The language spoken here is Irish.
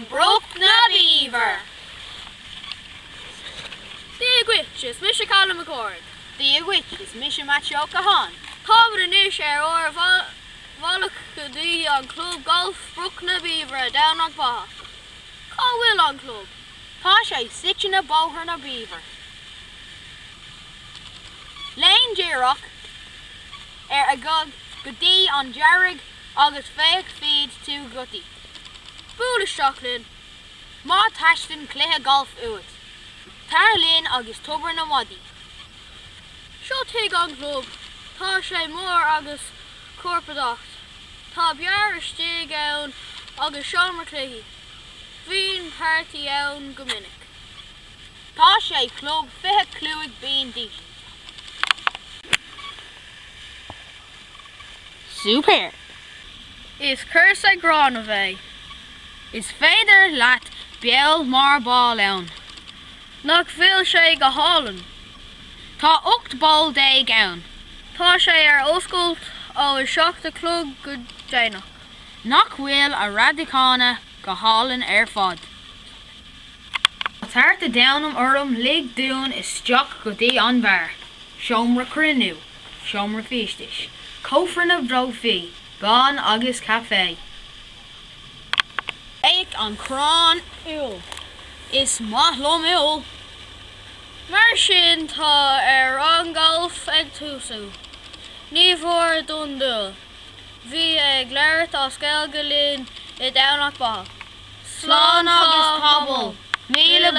An Broc na Beaver! Dia dhuit, is mise Callum Mac Cárthaigh. Dia dhuit, is mise Maitiú Ó Catháin. Táimid anois ar ár bhealach go dtí an club gailf Broc na Beaver i dTamhnach Bheatha. Cá bhfuil an club? Tá sé suite na Bóthar na Beaver. Lean díreach ar aghaidh go dtí an dearg agus feicfidh tú gutaí. Buail isteach linn. Má theastaíonn cluiche gailf uait, tar linn agus tobar na maidí. Seo tigh an chlub. Tá sé mór agus corpadach. Tá beár istigh ann agus seomra cluichí. Bíonn páirtí ann go minic. Tá sé chlub 25 bliain d'aois. Super! Is cúrsa gránach é. Is féidir leat beul mar ball ann. Nach bhfuil sé go hálainn? Tá 18 bpoll ann. Tá sé ar oscailt ó 7 a chlog go déanach. Nach bhfuil a radharcanna go hálainn ar fad? Tá tart a domhan orm lig dúinn isteach go dtí an beár, seomra cruinniú, seomra feistis, cófra na dtrófaí, ban agus caife. Féach an crann úll. Is maith liom úll. Mar sin tá ar an galf ag tosú. Ní mhór don dúil. Bhí ag labhairt as Gaeilge linn i dTamhnach Bheatha. Slán agus tamall. 1000.